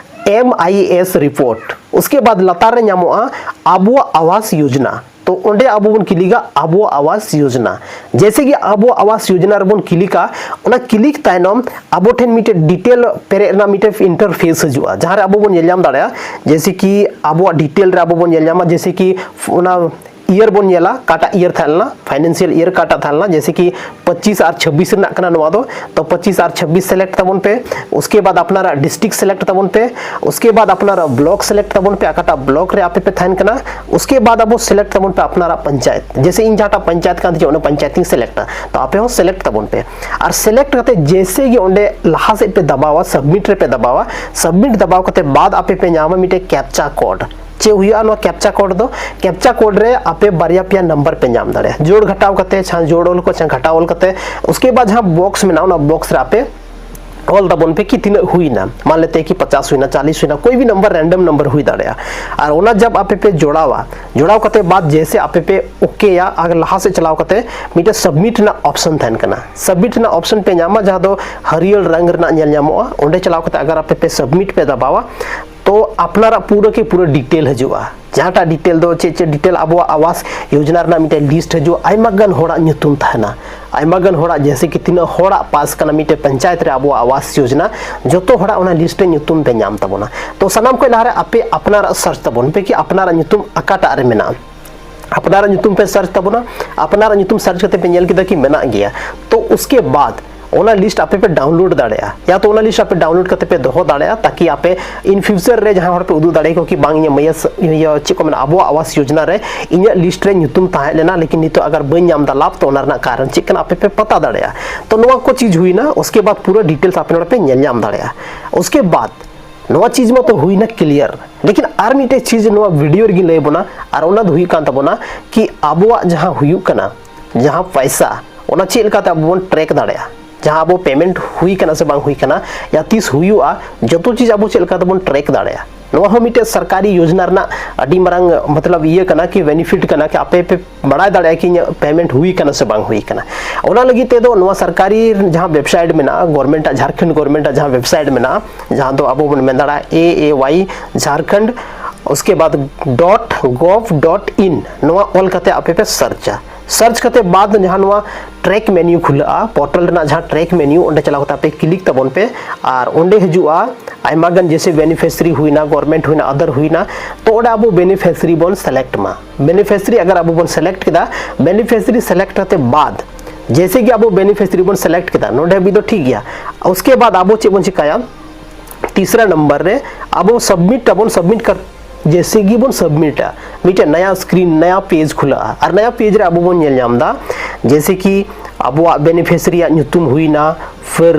ᱮᱢ ᱟᱭ ᱮᱥ ᱨᱤᱯᱳᱨᱴ᱾ ᱩᱥᱠᱮ ᱵᱟᱫ ᱞᱟᱛᱟᱨ ᱨᱮ ᱧᱟᱢᱚᱜᱼᱟ ᱟᱵᱚᱣᱟᱜ ᱟᱵᱟᱥ ᱭᱳᱡᱽᱱᱟ᱾ ᱛᱚ ᱚᱸᱰᱮ ᱟᱵᱚ ᱵᱚᱱ ᱠᱞᱤᱠᱟ ᱟᱵᱚᱣᱟᱜ ᱟᱵᱟᱥ ᱭᱳᱡᱽᱱᱟ᱾ ᱡᱮᱭᱥᱮ ᱜᱮ ᱟᱵᱚᱣᱟᱜ ᱟᱵᱟᱥ ᱭᱳᱡᱽᱱᱟ ᱨᱮᱵᱚᱱ ᱠᱞᱤᱠᱟ, ᱚᱱᱟ ᱠᱞᱤᱠ ᱛᱟᱭᱱᱚᱢ ᱟᱵᱚ ᱴᱷᱮᱱ ᱢᱤᱫᱴᱮᱡ ᱰᱤᱴᱮᱞ ᱯᱮᱨᱮᱡ ᱨᱮᱱᱟᱜ ᱢᱤᱫᱴᱮᱡ ᱤᱱᱴᱟᱨᱯᱷᱮᱥ ᱦᱤᱡᱩᱜᱼᱟ, ᱡᱟᱦᱟᱸ ᱨᱮ ᱟᱵᱚ ᱵᱚᱱ ᱧᱮᱞ ᱧᱟᱢ ᱫᱟᱲᱮᱭᱟᱜᱼᱟ, ᱡᱮᱭᱥᱮ ᱠᱤ ᱟᱵᱚᱣᱟᱜ ᱰᱤᱴᱮᱞ ᱨᱮ ᱟᱵᱚ ᱵᱚᱱ ᱧᱮᱞ ᱧᱟᱢᱟ, ᱡᱮᱭᱥᱮ ᱠᱤ ᱚᱱᱟ ᱤᱭᱟᱨ ᱵᱚᱱ ᱧᱮᱞᱟ, ᱚᱠᱟᱴᱟᱜ ᱤᱭᱟᱨ ᱛᱟᱦᱮᱸ ᱞᱮᱱᱟ, ᱯᱷᱟᱭᱱᱮᱱᱥᱤᱭᱟᱞ ᱤᱭᱟᱨ ᱚᱠᱟᱴᱟᱜ ᱛᱟᱦᱮᱸ ᱞᱮᱱᱟ, ᱡᱮᱭᱥᱮ ᱠᱤ ᱯᱚᱸᱪᱤᱥ ᱟᱨ ᱪᱷᱟᱵᱵᱤᱥ ᱨᱮᱱᱟᱜ ᱠᱟᱱᱟ ᱱᱚᱣᱟ ᱫᱚ, ᱛᱚ ᱯᱚᱸᱪᱤᱥ ᱟᱨ ᱪᱷᱟᱵᱵᱤᱥ ᱥᱤᱞᱮᱠᱴ ᱛᱟᱵᱚᱱ ᱯᱮ᱾ ᱩᱥᱠᱮ ᱵᱟᱫ ᱟᱯᱱᱟᱨᱟᱜ ᱰᱤᱥᱴᱨᱤᱠᱴ ᱥᱤᱞᱮᱠᱴ ᱛᱟᱵᱚᱱ ᱯᱮ᱾ ᱩᱥᱠᱮ ᱵᱟᱫ ᱟᱯᱱᱟᱨᱟᱜ ᱵᱞᱚᱠ ᱥᱤᱞᱮᱠᱴ ᱛᱟᱵᱚᱱ ᱯᱮ, ᱚᱠᱟᱴᱟᱜ ᱵᱞᱚᱠ ᱨᱮ ᱟᱯᱮ ᱯᱮ ᱛᱟᱦᱮᱱ ᱠᱟᱱᱟ᱾ ᱩᱥᱠᱮ ᱵᱟᱫ ᱟᱵᱚ ᱥᱤᱞᱮᱠᱴ ᱛᱟᱵᱚᱱ ᱯᱮ ᱟᱯᱱᱟᱨᱟᱜ ᱯᱚᱧᱪᱟᱭᱮᱛ, ᱡᱮᱭᱥᱮ ᱤᱧ ᱡᱟᱦᱟᱸᱴᱟᱜ ᱯᱚᱧᱪᱟᱭᱮᱛ ᱠᱟᱱ ᱛᱤᱧᱟ ᱚᱱᱟ ᱯᱚᱧᱪᱟᱭᱮᱛ ᱤᱧ ᱥᱤᱞᱮᱠᱴᱟ᱾ ᱛᱚ ᱟᱯᱮ ᱦᱚᱸ ᱥᱤᱞᱮᱠᱴ ᱛᱟᱵᱚᱱ ᱯᱮ᱾ ᱟᱨ ᱥᱤᱞᱮᱠᱴ ᱠᱟᱛᱮ ᱡᱮᱭᱥᱮ ᱜᱮ ᱚᱸᱰᱮ ᱞᱟᱦᱟ ᱥᱮᱫ ᱯᱮ ᱫᱟᱵᱟᱣᱟ, ᱥᱟᱵᱢᱤᱴ ᱨᱮ ᱯᱮ ᱫᱟᱵᱟᱣᱟ, ᱥᱟᱵᱢᱤᱴ ᱫᱟᱵᱟᱣ ᱠᱟᱛᱮ ᱵᱟᱫ ᱟᱯᱮ ᱯᱮ ᱧᱟᱢᱟ ᱢᱤᱫᱴᱮᱡ ᱠᱮᱯᱪᱟ ᱠᱳᱰ᱾ ᱪᱮᱫ ᱦᱩᱭᱩᱜᱼᱟ ᱱᱚᱣᱟ ᱠᱮᱯᱪᱟ ᱠᱳᱰ ᱫᱚ? ᱠᱮᱯᱪᱟ ᱠᱳᱰ ᱨᱮ ᱟᱯᱮ ᱵᱟᱨᱭᱟ ᱯᱮᱭᱟ ᱱᱟᱢᱵᱟᱨ ᱯᱮ ᱧᱟᱢ ᱫᱟᱲᱮᱭᱟᱜᱼᱟ, ᱡᱳᱲ ᱜᱷᱟᱴᱟᱣ ᱠᱟᱛᱮ, ᱡᱟᱦᱟᱸ ᱡᱳᱲ ᱚᱞ ᱠᱚ, ᱡᱟᱦᱟᱸ ᱜᱷᱟᱴᱟᱣ ᱚᱞ ᱠᱟᱛᱮ, ᱩᱥᱠᱮ ᱵᱟᱫ ᱡᱟᱦᱟᱸ ᱵᱚᱠᱥ ᱢᱮᱱᱟᱜᱼᱟ, ᱚᱱᱟ ᱵᱚᱠᱥ ᱨᱮ ᱟᱯᱮ ᱚᱞ ᱛᱟᱵᱚᱱ ᱯᱮ ᱠᱤ ᱛᱤᱱᱟᱹᱜ ᱦᱩᱭᱱᱟ, ᱢᱟᱱ ᱞᱮᱛᱮ ᱠᱤ ᱯᱚᱪᱟᱥ ᱦᱩᱭᱱᱟ, ᱪᱟᱞᱤᱥ ᱦᱩᱭᱱᱟ, ᱠᱳᱭ ᱵᱷᱤ ᱱᱟᱢᱵᱟᱨ, ᱨᱮᱱᱰᱚᱢ ᱱᱟᱢᱵᱟᱨ ᱦᱩᱭ ᱫᱟᱲᱮᱭᱟᱜᱼᱟ᱾ ᱟᱨ ᱚᱱᱟ ᱡᱟᱵ ᱟᱯᱮ ᱯᱮ ᱡᱚᱲᱟᱣᱟ, ᱡᱚᱲᱟᱣ ᱠᱟᱛᱮ ᱵᱟᱫ ᱡᱮᱥᱮ ᱟᱯᱮ ᱯᱮ ᱳᱠᱮᱭᱟ, ᱟᱨ ᱞᱟᱦᱟ ᱥᱮᱫ ᱪᱟᱞᱟᱣ ᱠᱟᱛᱮ ᱢᱤᱫᱴᱮᱱ ᱥᱟᱵᱢᱤᱴ ᱨᱮᱱᱟᱜ ᱚᱯᱥᱚᱱ ᱛᱟᱦᱮᱱ ᱠᱟᱱᱟ᱾ ᱥᱟᱵᱢᱤᱴ ᱨᱮᱱᱟᱜ ᱚᱯᱥᱚᱱ ᱯᱮ ᱧᱟᱢᱟ, ᱡᱟᱦᱟᱸ ᱫᱚ ᱦᱟᱹᱨᱭᱟᱹᱲ ᱨᱚᱝ ᱨᱮᱱᱟᱜ ᱧᱮᱞ ᱧᱟᱢᱚᱜᱼᱟ᱾ ᱚᱸᱰᱮ ᱪᱟᱞᱟᱣ ᱠᱟᱛᱮ ᱟᱜᱟᱨ ᱟᱯᱮ ᱯᱮ ᱥᱟᱵᱢᱤᱴ ᱯᱮ ᱫᱟᱵᱟᱣᱟ, ᱛᱚ ᱟᱯᱱᱟᱨᱟᱜ ᱯᱩᱨᱟᱹ ᱠᱤ ᱯᱩᱨᱟᱹ ᱰᱤᱴᱮᱞ ᱦᱤᱡᱩᱜᱼᱟ᱾ ᱡᱟᱦᱟᱸᱴᱟᱜ ᱰᱤᱴᱮᱞ ᱫᱚ ᱪᱮᱫ ᱪᱮᱫ ᱰᱤᱴᱮᱞ ᱟᱵᱚᱣᱟᱜ ᱟᱵᱟᱥ ᱭᱳᱡᱽᱱᱟ ᱨᱮᱱᱟᱜ ᱢᱤᱫᱴᱮᱱ ᱞᱤᱥᱴ ᱦᱤᱡᱩᱜᱼᱟ, ᱟᱭᱢᱟ ᱜᱟᱱ ᱦᱚᱲᱟᱜ ᱧᱩᱛᱩᱢ ᱛᱟᱦᱮᱱᱟ, ᱟᱭᱢᱟ ᱜᱟᱱ ᱦᱚᱲᱟᱜ, ᱡᱮᱭᱥᱮ ᱠᱤ ᱛᱤᱱᱟᱹᱜ ᱦᱚᱲᱟᱜ ᱯᱟᱥ ᱠᱟᱱᱟ ᱢᱤᱫᱴᱮᱱ ᱯᱚᱧᱪᱟᱭᱮᱛ ᱨᱮ ᱟᱵᱚᱣᱟᱜ ᱟᱵᱟᱥ ᱭᱳᱡᱽᱱᱟ, ᱡᱚᱛᱚ ᱦᱚᱲᱟᱜ ᱚᱱᱟ ᱞᱤᱥᱴ ᱨᱮ ᱧᱩᱛᱩᱢ ᱯᱮ ᱧᱟᱢ ᱛᱟᱵᱚᱱᱟ᱾ ᱛᱚ ᱥᱟᱱᱟᱢ ᱠᱷᱚᱱ ᱞᱟᱦᱟᱨᱮ ᱟᱯᱮ ᱟᱯᱱᱟᱨᱟᱜ ᱥᱟᱨᱪ ᱛᱟᱵᱚᱱ ᱯᱮ ᱠᱤ ᱟᱯᱱᱟᱨᱟᱜ ᱧᱩᱛᱩᱢ ᱚᱠᱟᱴᱟᱜ ᱨᱮ ᱢᱮᱱᱟᱜᱼᱟ᱾ ᱟᱯᱱᱟᱨᱟᱜ ᱧᱩᱛᱩᱢ ᱯᱮ ᱥᱟᱨᱪ ᱛᱟᱵᱚᱱᱟ᱾ ᱟᱯᱱᱟᱨᱟᱜ ᱧᱩᱛᱩᱢ ᱥᱟᱨᱪ ᱠᱟᱛᱮ ᱯᱮ ᱧᱮᱞ ᱠᱮᱫᱟ ᱠᱤ ᱢᱮᱱᱟᱜ ᱜᱮᱭᱟ, ᱛᱚ ᱩᱥᱠᱮ ᱵᱟᱫ ᱚᱱᱟ ᱞᱤᱥᱴ ᱟᱯᱮ ᱯᱮ ᱰᱟᱣᱩᱱᱞᱳᱰ ᱫᱟᱲᱮᱭᱟᱜᱼᱟ, ᱭᱟ ᱛᱚ ᱚᱱᱟ ᱞᱤᱥᱴ ᱟᱯᱮ ᱰᱟᱣᱩᱱᱞᱳᱰ ᱠᱟᱛᱮ ᱯᱮ ᱫᱚᱦᱚ ᱫᱟᱲᱮᱭᱟᱜᱼᱟ, ᱛᱟᱠᱤ ᱟᱯᱮ ᱤᱱ ᱯᱷᱤᱭᱩᱪᱟᱨ ᱨᱮ ᱡᱟᱦᱟᱸ ᱦᱚᱲ ᱯᱮ ᱩᱫᱩᱜ ᱫᱟᱲᱮᱭᱟᱠᱚ ᱠᱤ ᱵᱟᱝ, ᱤᱧᱟᱹᱜ ᱢᱟᱹᱭᱟ ᱥ-, ᱤᱭᱟᱹ, ᱪᱮᱫ ᱠᱚ ᱢᱮᱱᱟ, ᱟᱵᱚᱣᱟᱜ ᱟᱵᱟᱥ ᱭᱳᱡᱽᱱᱟ ᱨᱮ ᱤᱧᱟᱹᱜ ᱞᱤᱥᱴ ᱨᱮ ᱧᱩᱛᱩᱢ ᱛᱟᱦᱮᱸ ᱞᱮᱱᱟ, ᱞᱮᱠᱤᱱ ᱱᱤᱛᱚᱜ ᱟᱜᱟᱨ ᱵᱟᱹᱧ ᱧᱟᱢ ᱮᱫᱟ ᱞᱟᱵᱷ, ᱛᱚ ᱚᱱᱟ ᱨᱮᱱᱟᱜ ᱠᱟᱨᱚᱱ ᱪᱮᱫ ᱠᱟᱱᱟ ᱟᱯᱮ ᱯᱮ ᱯᱟᱛᱟ ᱫᱟᱲᱮᱭᱟᱜᱼᱟ᱾ ᱛᱚ ᱱᱚᱣᱟ ᱠᱚ ᱪᱤᱡᱽ ᱦᱩᱭᱱᱟ, ᱩᱥᱠᱮ ᱵᱟᱫ ᱯᱩᱨᱟᱹ ᱰᱤᱴᱮᱞᱥ ᱟᱯᱮ ᱱᱚᱰᱮ ᱯᱮ ᱧᱮᱞ ᱧᱟᱢ ᱫᱟᱲᱮᱭᱟᱜᱼᱟ᱾ ᱩᱥᱠᱮ ᱵᱟᱫ ᱱᱚᱣᱟ ᱪᱤᱡᱽ ᱢᱟᱛᱚ ᱦᱩᱭᱱᱟ ᱠᱞᱤᱭᱟᱨ, ᱞᱮᱠᱤᱱ ᱟᱨ ᱢᱤᱫᱴᱮᱡ ᱪᱤᱡᱽ ᱱᱚᱣᱟ ᱵᱷᱤᱰᱤᱭᱳ ᱨᱮᱜᱮᱧ ᱞᱟᱹᱭ ᱟᱵᱚᱱᱟ, ᱟᱨ ᱚᱱᱟ ᱫᱚ ᱦᱩᱭᱩᱜ ᱠᱟᱱ ᱛᱟᱵᱚᱱᱟ ᱠᱤ ᱟᱵᱚᱣᱟᱜ ᱡᱟᱦᱟᱸ ᱦᱩᱭᱩᱜ ᱠᱟᱱᱟ, ᱡᱟᱦᱟᱸ ᱯᱚᱭᱥᱟ, ᱚᱱᱟ ᱪᱮᱫ ᱞᱮᱠᱟᱛᱮ ᱟᱵᱚ ᱵᱚᱱ ᱴᱨᱮᱠ ᱫᱟᱲᱮᱭᱟᱜᱼᱟ, ᱡᱟᱦᱟᱸ ᱟᱵᱚ ᱯᱮᱢᱮᱱᱴ ᱦᱩᱭ ᱠᱟᱱᱟ ᱥᱮ ᱵᱟᱝ ᱦᱩᱭ ᱠᱟᱱᱟ, ᱭᱟ ᱛᱤᱥ ᱦᱩᱭᱩᱜᱼᱟ, ᱡᱚᱛᱚ ᱪᱤᱡᱽ ᱟᱵᱚ ᱪᱮᱫ ᱞᱮᱠᱟ ᱛᱮᱵᱚᱱ ᱴᱨᱮᱠ ᱫᱟᱲᱮᱭᱟᱜᱼᱟ᱾ ᱱᱚᱣᱟ ᱦᱚᱸ ᱢᱤᱫᱴᱮᱡ ᱥᱚᱨᱠᱟᱨᱤ ᱭᱳᱡᱽᱱᱟ ᱨᱮᱱᱟᱜ ᱟᱹᱰᱤ ᱢᱟᱨᱟᱝ, ᱢᱚᱛᱞᱚᱵ, ᱤᱭᱟᱹ ᱠᱟᱱᱟ ᱠᱤ ᱵᱮᱱᱤᱯᱷᱤᱴ ᱠᱟᱱᱟ ᱠᱤ ᱟᱯᱮ ᱯᱮ ᱵᱟᱲᱟᱭ ᱫᱟᱲᱮᱭᱟᱜᱼᱟ ᱠᱤ ᱤᱧᱟᱹᱜ ᱯᱮᱢᱮᱱᱴ ᱦᱩᱭ ᱠᱟᱱᱟ ᱥᱮ ᱵᱟᱝ ᱦᱩᱭ ᱠᱟᱱᱟ᱾ ᱚᱱᱟ ᱞᱟᱹᱜᱤᱫ ᱛᱮᱫᱚ ᱱᱚᱣᱟ ᱥᱚᱨᱠᱟᱨᱤ ᱡᱟᱦᱟᱸ ᱣᱮᱵᱥᱟᱭᱤᱴ ᱢᱮᱱᱟᱜᱼᱟ, ᱜᱚᱨᱢᱮᱱᱴ ᱟᱜ, ᱡᱷᱟᱲᱠᱷᱚᱸᱰ ᱜᱚᱨᱢᱮᱱᱴ ᱟᱜ ᱡᱟᱦᱟᱸ ᱣᱮᱵᱥᱟᱭᱤᱴ ᱢᱮᱱᱟᱜᱼᱟ, ᱡᱟᱦᱟᱸ ᱫᱚ ᱟᱵᱚ ᱵᱚᱱ ᱢᱮᱱ ᱫᱟᱲᱮᱭᱟᱜᱼᱟ ᱮ ᱮ ᱣᱟᱭ ᱡᱷᱟᱲᱠᱷᱚᱸᱰ, ᱩᱥᱠᱮ ᱵᱟᱫ ᱰᱚᱴ ᱜᱚᱵᱷ ᱰᱚᱴ ᱤᱱ, ᱱᱚᱣᱟ ᱚᱞ ᱠᱟᱛᱮ ᱟᱯᱮ ᱯᱮ ᱥᱟᱨᱪᱟ᱾ ᱥᱟᱨᱪ ᱠᱟᱛᱮ ᱵᱟᱫ ᱡᱟᱦᱟᱸ ᱱᱚᱣᱟ ᱴᱨᱮᱠ ᱢᱮᱱᱤᱭᱩ ᱠᱷᱩᱞᱟᱹᱜᱼᱟ, ᱯᱳᱨᱴᱟᱞ ᱨᱮᱱᱟᱜ ᱡᱟᱦᱟᱸ ᱴᱨᱮᱠ ᱢᱮᱱᱤᱭᱩ, ᱚᱸᱰᱮ ᱪᱟᱞᱟᱣ ᱠᱟᱛᱮ ᱟᱯᱮ ᱠᱞᱤᱠ ᱛᱟᱵᱚᱱ ᱯᱮ᱾ ᱟᱨ ᱚᱸᱰᱮ ᱦᱤᱡᱩᱜᱼᱟ ᱟᱭᱢᱟ ᱜᱟᱱ, ᱡᱮᱭᱥᱮ ᱵᱮᱱᱤᱯᱷᱤᱥᱤᱭᱟᱨᱤ ᱦᱩᱭᱱᱟ, ᱜᱚᱨᱢᱮᱱᱴ ᱦᱩᱭᱱᱟ, ᱟᱫᱟᱨ ᱦᱩᱭᱱᱟ, ᱛᱚ ᱚᱸᱰᱮ ᱟᱵᱚ ᱵᱮᱱᱤᱯᱷᱤᱥᱤᱭᱟᱨᱤ ᱵᱚᱱ ᱥᱤᱞᱮᱠᱴ ᱢᱟ᱾ ᱵᱮᱱᱤᱯᱷᱤᱥᱤᱭᱟᱨᱤ ᱟᱜᱟᱨ ᱟᱵᱚ ᱵᱚᱱ ᱥᱤᱞᱮᱠᱴ ᱠᱮᱫᱟ, ᱵᱮᱱᱤᱯᱷᱤᱥᱤᱭᱟᱨᱤ ᱥᱤᱞᱮᱠᱴ ᱠᱟᱛᱮ ᱵᱟᱫ, ᱡᱮᱭᱥᱮ ᱠᱤ ᱟᱵᱚ ᱵᱮᱱᱤᱯᱷᱤᱥᱤᱭᱟᱨᱤ ᱵᱚᱱ ᱥᱤᱞᱮᱠᱴ ᱠᱮᱫᱟ, ᱱᱚᱰᱮ ᱦᱟᱹᱵᱤᱡ ᱫᱚ ᱴᱷᱤᱠ ᱜᱮᱭᱟ᱾ ᱩᱥᱠᱮ ᱵᱟᱫ ᱟᱵᱚ ᱪᱮᱫ ᱵᱚᱱ ᱪᱤᱠᱟᱹᱭᱟ, ᱛᱤᱥᱨᱟ ᱱᱟᱢᱵᱟᱨ ᱨᱮ ᱟᱵᱚ ᱥᱟᱵᱢᱤᱴ ᱟᱵᱚᱱ, ᱥᱟᱵᱢᱤᱴ ᱠᱟᱨ ᱡᱮᱭᱥᱮ ᱜᱮ ᱵᱚᱱ ᱥᱟᱵᱢᱤᱴᱟ, ᱢᱤᱫᱴᱮᱱ ᱱᱟᱭᱟ ᱥᱠᱨᱤᱱ, ᱱᱟᱭᱟ ᱯᱮᱡᱽ ᱠᱷᱩᱞᱟᱹᱜᱼᱟ᱾ ᱟᱨ ᱱᱟᱭᱟ ᱯᱮᱡᱽ ᱨᱮ ᱟᱵᱚ ᱵᱚᱱ ᱧᱮᱞ ᱧᱟᱢ ᱮᱫᱟ, ᱡᱮᱭᱥᱮ ᱠᱤ ᱟᱵᱚᱣᱟᱜ ᱵᱮᱱᱤᱯᱷᱤᱥᱤᱭᱟᱨᱤ ᱟᱜ ᱧᱩᱛᱩᱢ ᱦᱩᱭᱱᱟ, ᱯᱷᱤᱨ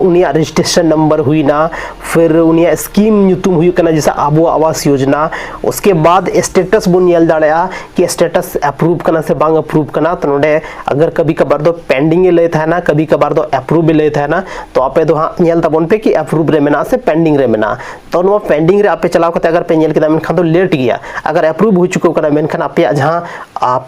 ᱩᱱᱤᱭᱟᱜ ᱨᱮᱡᱤᱥᱴᱨᱮᱥᱚᱱ ᱱᱟᱢᱵᱟᱨ ᱦᱩᱭᱱᱟ, ᱯᱷᱤᱨ ᱩᱱᱤᱭᱟᱜ ᱥᱠᱤᱢ ᱧᱩᱛᱩᱢ ᱦᱩᱭᱩᱜ ᱠᱟᱱᱟ ᱡᱮᱥᱮ ᱟᱵᱚ ᱟᱵᱟᱥ ᱭᱳᱡᱽᱱᱟ᱾ ᱩᱥᱠᱮ ᱵᱟᱫ ᱥᱴᱮᱴᱟᱥ ᱵᱚᱱ ᱧᱮᱞ ᱫᱟᱲᱮᱭᱟᱜᱼᱟ ᱠᱤ ᱥᱴᱮᱴᱟᱥ ᱟᱯᱨᱩᱵᱷ ᱠᱟᱱᱟ ᱥᱮ ᱵᱟᱝ ᱟᱯᱨᱩᱵᱷ ᱠᱟᱱᱟ᱾ ᱛᱚ ᱱᱚᱰᱮ ᱟᱜᱟᱨ ᱠᱟᱵᱷᱤ ᱠᱟᱵᱷᱟᱨ ᱫᱚ ᱯᱮᱱᱰᱤᱝ ᱮ ᱞᱟᱹᱭ ᱛᱟᱦᱮᱱᱟ, ᱠᱟᱵᱷᱤ ᱠᱟᱵᱷᱟᱨ ᱫᱚ ᱟᱯᱨᱩᱵᱷ ᱮ ᱞᱟᱹᱭ ᱛᱟᱦᱮᱱᱟ᱾ ᱛᱚ ᱟᱯᱮ ᱫᱚ ᱦᱟᱸᱜ ᱧᱮᱞ ᱛᱟᱵᱚᱱ ᱯᱮ ᱠᱤ ᱟᱯᱨᱩᱵᱷ ᱨᱮ ᱢᱮᱱᱟᱜᱼᱟ ᱥᱮ ᱯᱮᱱᱰᱤᱝ ᱨᱮ ᱢᱮᱱᱟᱜᱼᱟ᱾ ᱛᱚ ᱱᱚᱣᱟ ᱯᱮᱱᱰᱤᱝ ᱨᱮ ᱟᱯᱮ ᱪᱟᱞᱟᱣ ᱠᱟᱛᱮ ᱟᱜᱟᱨ ᱯᱮ ᱧᱮᱞ ᱠᱮᱫᱟ, ᱢᱮᱱᱠᱷᱟᱱ ᱫᱚ ᱞᱮᱴ ᱜᱮᱭᱟ᱾ ᱟᱜᱟᱨ ᱟᱯᱨᱩᱵᱷ ᱦᱩᱭ ᱪᱩᱠᱟᱹᱣ ᱠᱟᱱᱟ, ᱢᱮᱱᱠᱷᱟᱱ ᱟᱯᱮᱭᱟᱜ ᱡᱟᱦᱟᱸ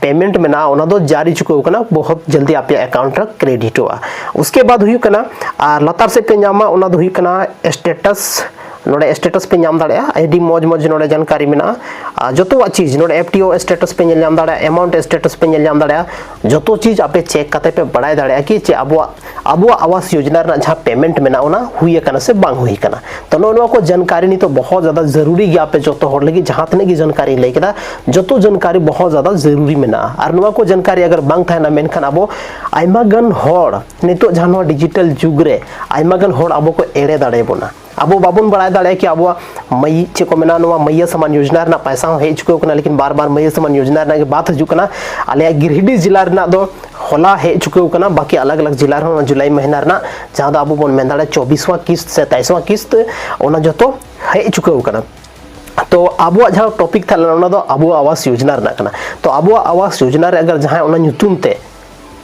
ᱯᱮᱢᱮᱱᱴ ᱢᱮᱱᱟᱜᱼᱟ, ᱚᱱᱟ ᱫᱚ ᱡᱟᱹᱨᱤ ᱪᱩᱠᱟᱹᱣ ᱠᱟᱱᱟ, ᱵᱚᱦᱩᱛ ᱡᱚᱞᱫᱤ ᱟᱯᱮᱭᱟᱜ ᱮᱠᱟᱣᱩᱱᱴ ᱨᱮ ᱠᱨᱮᱰᱤᱴᱚᱜᱼᱟ᱾ ᱩᱥᱠᱮ ᱵᱟᱫ ᱦᱩᱭᱩᱜ ᱠᱟᱱᱟ, ᱟᱨ ᱞᱟᱛᱟᱨ ᱥᱮᱫ ᱯᱮ ᱧᱟᱢᱟ, ᱚᱱᱟ ᱫᱚ ᱦᱩᱭᱩᱜ ᱠᱟᱱᱟ ᱥᱴᱮᱴᱟᱥ᱾ ᱱᱚᱰᱮ ᱥᱴᱮᱴᱟᱥ ᱯᱮ ᱧᱟᱢ ᱫᱟᱲᱮᱭᱟᱜᱼᱟ, ᱟᱹᱰᱤ ᱢᱚᱡᱽ ᱢᱚᱡᱽ ᱱᱚᱰᱮ ᱡᱟᱱᱠᱟᱨᱤ ᱢᱮᱱᱟᱜᱼᱟ᱾ ᱟᱨ ᱡᱚᱛᱚᱣᱟᱜ ᱪᱤᱡᱽ ᱱᱚᱰᱮ ᱮᱯᱷ ᱴᱤ ᱳ ᱥᱴᱮᱴᱟᱥ ᱯᱮ ᱧᱮᱞ ᱧᱟᱢ ᱫᱟᱲᱮᱭᱟᱜᱼᱟ, ᱮᱢᱟᱣᱩᱱᱴ ᱥᱴᱮᱴᱟᱥ ᱯᱮ ᱧᱮᱞ ᱧᱟᱢ ᱫᱟᱲᱮᱭᱟᱜᱼᱟ᱾ ᱡᱚᱛᱚ ᱪᱤᱡᱽ ᱟᱯᱮ ᱪᱮᱠ ᱠᱟᱛᱮ ᱯᱮ ᱵᱟᱲᱟᱭ ᱫᱟᱲᱮᱭᱟᱜᱼᱟ ᱠᱤ ᱪᱮ ᱟᱵᱚᱣᱟᱜ, ᱟᱵᱚᱣᱟᱜ ᱟᱵᱟᱥ ᱭᱳᱡᱽᱱᱟ ᱨᱮᱱᱟᱜ ᱡᱟᱦᱟᱸ ᱯᱮᱢᱮᱱᱴ ᱢᱮᱱᱟᱜᱼᱟ, ᱚᱱᱟ ᱦᱩᱭ ᱟᱠᱟᱱᱟ ᱥᱮ ᱵᱟᱝ ᱦᱩᱭ ᱟᱠᱟᱱᱟ᱾ ᱛᱚ ᱱᱚᱜᱼᱚ ᱱᱚᱣᱟ ᱠᱚ ᱡᱟᱱᱠᱟᱨᱤ ᱱᱤᱛᱚᱜ ᱵᱚᱦᱚᱛ ᱡᱟᱫᱟ ᱡᱟᱹᱨᱩᱨᱤ ᱜᱮᱭᱟ ᱟᱯᱮ ᱡᱚᱛᱚ ᱦᱚᱲ ᱞᱟᱹᱜᱤᱫ᱾ ᱡᱟᱦᱟᱸ ᱛᱤᱱᱟᱹᱜ ᱜᱮ ᱡᱟᱱᱠᱟᱨᱤᱧ ᱞᱟᱹᱭ ᱠᱮᱫᱟ, ᱡᱚᱛᱚ ᱡᱟᱱᱠᱟᱨᱤ ᱵᱚᱦᱚᱛ ᱡᱟᱫᱟ ᱡᱟᱹᱨᱩᱨᱤ ᱢᱮᱱᱟᱜᱼᱟ᱾ ᱟᱨ ᱱᱚᱣᱟ ᱠᱚ ᱡᱟᱱᱠᱟᱨᱤ ᱟᱜᱟᱨ ᱵᱟᱝ ᱛᱟᱦᱮᱱᱟ, ᱢᱮᱱᱠᱷᱟᱱ ᱟᱵᱚ ᱟᱭᱢᱟ ᱜᱟᱱ ᱦᱚᱲ ᱱᱤᱛᱚᱜ ᱡᱟᱦᱟᱸ ᱱᱚᱣᱟ ᱰᱤᱡᱤᱴᱟᱞ ᱡᱩᱜᱽ ᱨᱮ ᱟᱭᱢᱟ ᱜᱟᱱ ᱦᱚᱲ ᱟᱵᱚ ᱠᱚ ᱮᱲᱮ ᱫᱟᱲᱮᱭᱟᱵᱚᱱᱟ᱾ ᱟᱵᱚ ᱵᱟᱵᱚᱱ ᱵᱟᱲᱟᱭ ᱫᱟᱲᱮᱭᱟᱜᱼᱟ ᱠᱤ ᱟᱵᱚᱣᱟᱜ ᱢᱟᱹᱭ-, ᱪᱮᱫ ᱠᱚ ᱢᱮᱱᱟ, ᱱᱚᱣᱟ ᱢᱟᱹᱭᱭᱟᱹ ᱥᱟᱢᱟᱱ ᱭᱳᱡᱽᱱᱟ ᱨᱮᱱᱟᱜ ᱯᱟᱭᱥᱟ ᱦᱚᱸ ᱦᱮᱡ ᱪᱩᱠᱟᱹᱣ ᱠᱟᱱᱟ, ᱞᱮᱠᱤᱱ ᱵᱟᱨ ᱵᱟᱨ ᱢᱟᱹᱭᱭᱟᱹ ᱥᱟᱢᱟᱱ ᱭᱳᱡᱽᱱᱟ ᱨᱮᱱᱟᱜ ᱜᱮ ᱵᱟᱛ ᱦᱤᱡᱩᱜ ᱠᱟᱱᱟ᱾ ᱟᱞᱮᱭᱟᱜ ᱜᱤᱨᱤᱰᱤ ᱡᱮᱞᱟ ᱨᱮᱱᱟᱜ ᱫᱚ ᱦᱚᱞᱟ ᱦᱮᱡ ᱪᱩᱠᱟᱹᱣ ᱠᱟᱱᱟ, ᱵᱟᱠᱤ ᱟᱞᱟᱜᱽ ᱟᱞᱟᱜᱽ ᱡᱮᱞᱟ ᱨᱮᱦᱚᱸ ᱡᱩᱞᱟᱭ ᱢᱟᱹᱦᱱᱟᱹ ᱨᱮᱱᱟᱜ ᱡᱟᱦᱟᱸ ᱫᱚ ᱟᱵᱚ ᱵᱚᱱ ᱢᱮᱱ ᱫᱟᱲᱮᱭᱟᱜᱼᱟ ᱪᱚᱵᱵᱤᱥᱣᱟᱸ ᱠᱤᱥᱛ ᱥᱮ ᱛᱮᱭᱤᱥᱣᱟᱸ ᱠᱤᱥᱛ, ᱚᱱᱟ ᱡᱚᱛᱚ ᱦᱮᱡ ᱪᱩᱠᱟᱹᱣ ᱠᱟᱱᱟ᱾ ᱛᱚ ᱟᱵᱚᱣᱟᱜ ᱡᱟᱦᱟᱸ ᱴᱚᱯᱤᱠ ᱛᱟᱦᱮᱸ ᱞᱮᱱᱟ, ᱚᱱᱟ ᱫᱚ ᱟᱵᱚᱣᱟᱜ ᱟᱵᱟᱥ ᱭᱳᱡᱽᱱᱟ ᱨᱮᱱᱟᱜ ᱠᱟᱱᱟ᱾ ᱛᱚ ᱟᱵᱚᱣᱟᱜ ᱟᱵᱟᱥ ᱭᱳᱡᱽᱱᱟ ᱨᱮ ᱟᱜᱟᱨ ᱡᱟᱦᱟᱸᱭ ᱚᱱᱟ ᱧᱩᱛᱩᱢ ᱛᱮ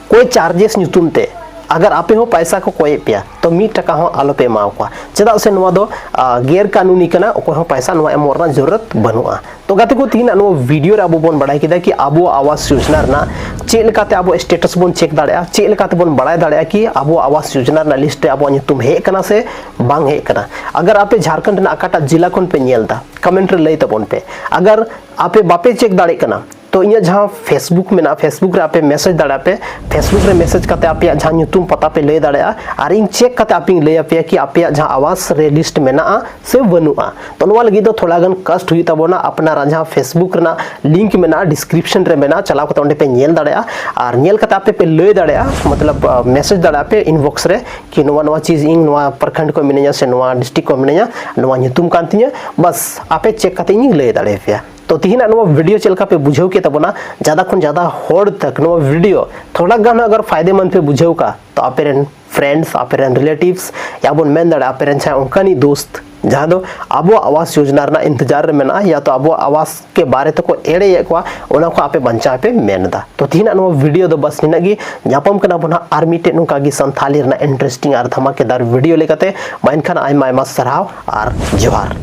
ᱠᱚᱭ ᱪᱟᱨᱡᱮᱥ ᱧᱩᱛᱩᱢ ᱛᱮ ᱟᱜᱟᱨ ᱟᱯᱮ ᱦᱚᱸ ᱯᱟᱭᱥᱟ ᱠᱚ ᱠᱚᱭᱮᱫ ᱯᱮᱭᱟ, ᱛᱚ ᱢᱤᱫ ᱴᱟᱠᱟ ᱦᱚᱸ ᱟᱞᱚᱯᱮ ᱮᱢᱟᱣ ᱠᱚᱣᱟ, ᱪᱮᱫᱟᱜ ᱥᱮ ᱱᱚᱣᱟ ᱫᱚ, ᱟ, ᱜᱮᱨ ᱠᱟᱹᱱᱩᱱᱤ ᱠᱟᱱᱟ᱾ ᱚᱠᱚᱭ ᱦᱚᱸ ᱯᱟᱭᱥᱟ ᱱᱚᱣᱟ ᱮᱢᱚᱜ ᱨᱮᱱᱟᱜ ᱡᱟᱹᱨᱩᱲᱟᱛ ᱵᱟᱹᱱᱩᱜᱼᱟ᱾ ᱛᱚ ᱜᱟᱛᱮ ᱠᱚ, ᱛᱤᱦᱤᱧᱟᱜ ᱱᱚᱣᱟ ᱵᱷᱤᱰᱤᱭᱳ ᱨᱮ ᱟᱵᱚ ᱵᱚᱱ ᱵᱟᱲᱟᱭ ᱠᱮᱫᱟ ᱠᱤ ᱟᱵᱚᱣᱟᱜ ᱟᱵᱟᱥ ᱭᱳᱡᱽᱱᱟ ᱨᱮᱱᱟᱜ ᱪᱮᱫ ᱞᱮᱠᱟᱛᱮ ᱟᱵᱚ ᱥᱴᱮᱴᱟᱥ ᱵᱚᱱ ᱪᱮᱠ ᱫᱟᱲᱮᱭᱟᱜᱼᱟ, ᱪᱮᱫ ᱞᱮᱠᱟᱛᱮ ᱵᱚᱱ ᱵᱟᱲᱟᱭ ᱫᱟᱲᱮᱭᱟᱜᱼᱟ ᱠᱤ ᱟᱵᱚᱣᱟᱜ ᱟᱵᱟᱥ ᱭᱳᱡᱽᱱᱟ ᱨᱮᱱᱟᱜ ᱞᱤᱥᱴ ᱨᱮ ᱟᱵᱚᱣᱟᱜ ᱧᱩᱛᱩᱢ ᱦᱮᱡ ᱟᱠᱟᱱᱟ ᱥᱮ ᱵᱟᱝ ᱦᱮᱡ ᱟᱠᱟᱱᱟ᱾ ᱟᱜᱟᱨ ᱟᱯᱮ ᱡᱷᱟᱲᱠᱷᱚᱸᱰ ᱨᱮᱱᱟᱜ ᱚᱠᱟᱴᱟᱜ ᱡᱮᱞᱟ ᱠᱷᱚᱱ ᱯᱮ ᱧᱮᱞ ᱮᱫᱟ, ᱠᱚᱢᱮᱱᱴ ᱨᱮ ᱞᱟᱹᱭ ᱛᱟᱵᱚᱱ ᱯᱮ᱾ ᱟᱜᱟᱨ ᱟᱯᱮ ᱵᱟᱯᱮ ᱪᱮᱠ ᱫᱟᱲᱮᱭᱟᱜ ᱠᱟᱱᱟ, ᱛᱚ ᱤᱧᱟᱹᱜ ᱡᱟᱦᱟᱸ ᱯᱷᱮᱥᱵᱩᱠ ᱢᱮᱱᱟᱜᱼᱟ, ᱯᱷᱮᱥᱵᱩᱠ ᱨᱮ ᱟᱯᱮ ᱢᱮᱥᱮᱡᱽ ᱫᱟᱲᱮᱭᱟᱜᱼᱟ ᱯᱮ᱾ ᱯᱷᱮᱥᱵᱩᱠ ᱨᱮ ᱢᱮᱥᱮᱡᱽ ᱠᱟᱛᱮ ᱟᱯᱮᱭᱟᱜ ᱡᱟᱦᱟᱸ ᱧᱩᱛᱩᱢ ᱯᱟᱛᱟ ᱯᱮ ᱞᱟᱹᱭ ᱫᱟᱲᱮᱭᱟᱜᱼᱟ, ᱟᱨ ᱤᱧ ᱪᱮᱠ ᱠᱟᱛᱮ ᱟᱯᱮᱧ ᱞᱟᱹᱭ ᱟᱯᱮᱭᱟ ᱠᱤ ᱟᱯᱮᱭᱟᱜ ᱡᱟᱦᱟᱸ ᱟᱵᱟᱥ ᱨᱮ ᱞᱤᱥᱴ ᱢᱮᱱᱟᱜᱼᱟ ᱥᱮ ᱵᱟᱹᱱᱩᱜᱼᱟ᱾ ᱛᱚ ᱱᱚᱣᱟ ᱞᱟᱹᱜᱤᱫ ᱫᱚ ᱛᱷᱚᱲᱟ ᱜᱟᱱ ᱠᱟᱥᱴ ᱦᱩᱭᱩᱜ ᱛᱟᱵᱚᱱᱟ᱾ ᱟᱯᱱᱟᱨᱟᱜ ᱡᱟᱦᱟᱸ ᱯᱷᱮᱥᱵᱩᱠ ᱨᱮᱱᱟᱜ ᱞᱤᱝᱠ ᱢᱮᱱᱟᱜᱼᱟ, ᱰᱤᱥᱠᱨᱤᱯᱥᱚᱱ ᱨᱮ ᱢᱮᱱᱟᱜᱼᱟ, ᱪᱟᱞᱟᱣ ᱠᱟᱛᱮ ᱚᱸᱰᱮ ᱯᱮ ᱧᱮᱞ ᱫᱟᱲᱮᱭᱟᱜᱼᱟ᱾ ᱟᱨ ᱧᱮᱞ ᱠᱟᱛᱮ ᱟᱯᱮ ᱯᱮ ᱞᱟᱹᱭ ᱫᱟᱲᱮᱭᱟᱜᱼᱟ, ᱢᱚᱛᱞᱚᱵ, ᱟᱸ, ᱢᱮᱥᱮᱡᱽ ᱫᱟᱲᱮᱭᱟᱜᱼᱟ ᱯᱮ ᱤᱱᱵᱚᱠᱥ ᱨᱮ ᱠᱤ ᱱᱚᱣᱟ, ᱱᱚᱣᱟ ᱪᱤᱡᱽ ᱤᱧ ᱱᱚᱣᱟ ᱯᱨᱚᱠᱷᱚᱸᱰ ᱠᱷᱚᱱ ᱢᱤᱱᱟᱹᱧᱟ ᱥᱮ ᱱᱚᱣᱟ ᱰᱤᱥᱴᱨᱤᱠᱴ ᱠᱷᱚᱱ ᱢᱤᱱᱟᱹᱧᱟ, ᱱᱚᱣᱟ ᱧᱩᱛᱩᱢ ᱠᱟᱱ ᱛᱤᱧᱟᱹ᱾ ᱵᱟᱥ, ᱟᱯᱮ ᱪᱮᱠ ᱠᱟᱛᱮ ᱤᱧ ᱞᱟᱹᱭ ᱫᱟᱲᱮᱭᱟᱯᱮᱭᱟ᱾ ᱛᱚ ᱛᱤᱦᱤᱧᱟᱜ ᱱᱚᱣᱟ ᱵᱷᱤᱰᱤᱭᱳ ᱪᱮᱫ ᱞᱮᱠᱟ ᱯᱮ ᱵᱩᱡᱷᱟᱹᱣ ᱠᱮᱫ ᱛᱟᱵᱚᱱᱟ? ᱡᱟᱫᱟ ᱠᱷᱚᱱ ᱡᱟᱫᱟ ᱦᱚᱲ ᱛᱟᱠ ᱱᱚᱣᱟ ᱵᱷᱤᱰᱤᱭᱳ ᱛᱷᱚᱲᱟ ᱜᱟᱱ ᱦᱚᱸ ᱟᱜᱟᱨ ᱯᱷᱟᱭᱫᱮᱢᱟᱱᱫ ᱯᱮ ᱵᱩᱡᱷᱟᱹᱣ ᱠᱟ, ᱛᱚ ᱟᱯᱮ ᱨᱮᱱ ᱯᱷᱨᱮᱱᱰᱥ, ᱟᱯᱮ ᱨᱮᱱ ᱨᱤᱞᱮᱴᱤᱵᱷᱥ, ᱭᱟ ᱵᱚᱱ ᱢᱮᱱ ᱫᱟᱲᱮᱭᱟᱜᱼᱟ ᱟᱯᱮ ᱨᱮᱱ ᱡᱟᱦᱟᱸᱭ ᱚᱱᱠᱟᱱᱤᱡ ᱫᱳᱥᱛ ᱡᱟᱦᱟᱸ ᱫᱚ ᱟᱵᱚᱣᱟᱜ ᱟᱣᱟᱥ ᱭᱳᱡᱽᱱᱟ ᱨᱮᱱᱟᱜ ᱤᱱᱛᱮᱡᱟᱨ ᱨᱮ ᱢᱮᱱᱟᱜᱼᱟ, ᱭᱟ ᱛᱚ ᱟᱵᱚᱣᱟᱜ ᱟᱣᱟᱥ ᱠᱮ ᱵᱟᱨᱮ ᱛᱮᱠᱚ ᱮᱲᱮᱭᱮᱫ ᱠᱚᱣᱟ, ᱚᱱᱟ ᱠᱚ ᱟᱯᱮ ᱵᱟᱧᱪᱟᱣ ᱯᱮ ᱢᱮᱱ ᱮᱫᱟ᱾ ᱛᱚ ᱛᱤᱦᱤᱧᱟᱜ ᱱᱚᱣᱟ ᱵᱷᱤᱰᱤᱭᱳ ᱫᱚ ᱵᱟᱥ ᱱᱤᱱᱟᱹᱜ ᱜᱮ᱾ ᱧᱟᱯᱟᱢ ᱠᱟᱱᱟ ᱵᱚᱱ ᱦᱟᱸᱜ ᱟᱨ ᱢᱤᱫᱴᱮᱡ ᱱᱚᱝᱠᱟ ᱜᱮ ᱥᱟᱱᱛᱷᱟᱞᱤ ᱨᱮᱱᱟᱜ ᱤᱱᱴᱟᱨᱮᱥᱴᱤᱝ ᱟᱨ ᱫᱷᱟᱢᱟᱠᱮᱫᱟᱨ ᱵᱷᱤᱰᱤᱭᱳ ᱞᱮᱠᱟᱛᱮ᱾ ᱢᱟ ᱮᱱᱠᱷᱟᱱ ᱟᱭᱢᱟ ᱟᱭᱢᱟ ᱥᱟᱨᱦᱟᱣ ᱟᱨ ᱡᱚᱦᱟᱨ᱾